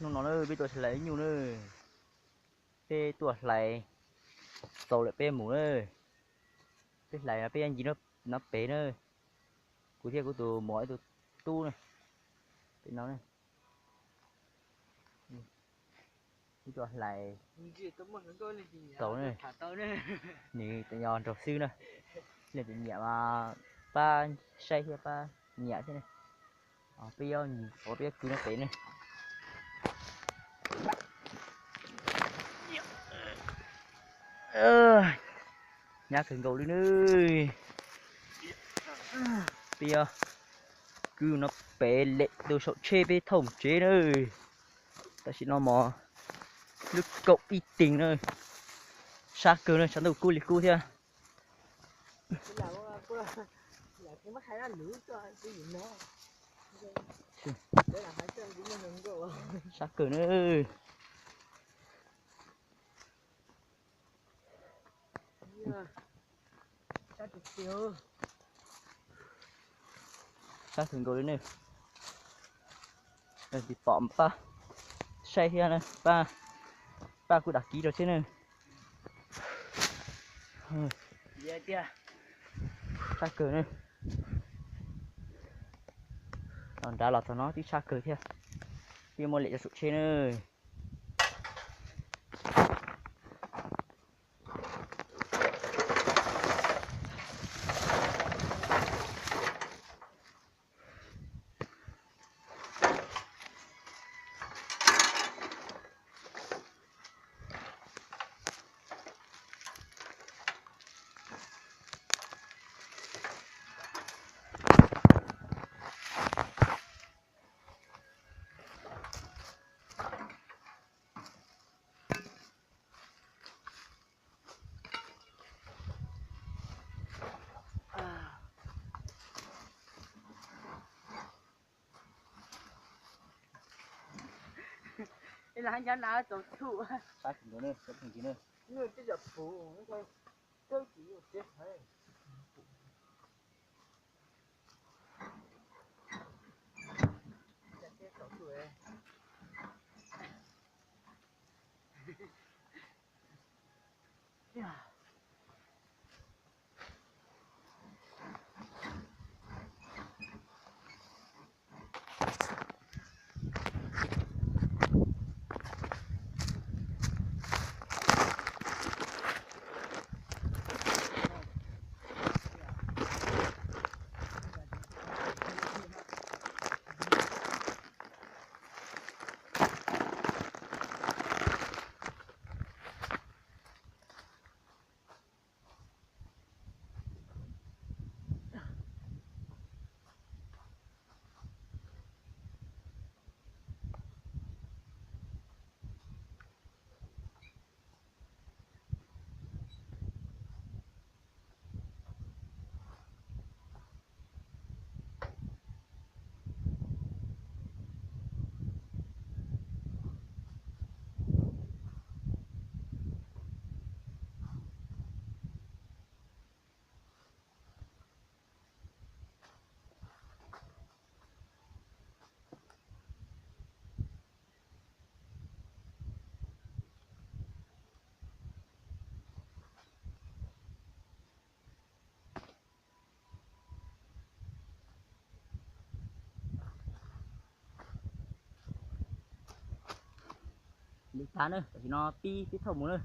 Hnub no na peb tuaj hlais ib nyuj na, peb tuaj hlais txaus lawm peb mus na. Peb hlais no peb yuav ncig no pem na. Kuv thiab kuv tus muam ib tug tub na, peb no na, peb tuaj hlais tau na. Nws tus nyo nraug xwb na, leej twg nyiam mas pab saib thiab pab nyiam thiab na. Peb yuav ncig peb yuav kwv no pem na. Nyab kawg nkaus li na. Peb yuav kwv no pem lem rau saum tsheb peb thauj mus tsev na. Tam sim no mos lub kaum ib teev na. Sab kawg na, tshav ntuj kub li kub thiab. Sab kawg na. Sab kawg nkaus li ne. Tiv pom pab saib thiab na, pab kuv dam kiv rau thiab na. Sab kawg na. Los nrad los txog no twb sab kawg thiab. Twb muaj lem rau saum tsheb na. Li tag na, tam sim no pib pib thauj mus na.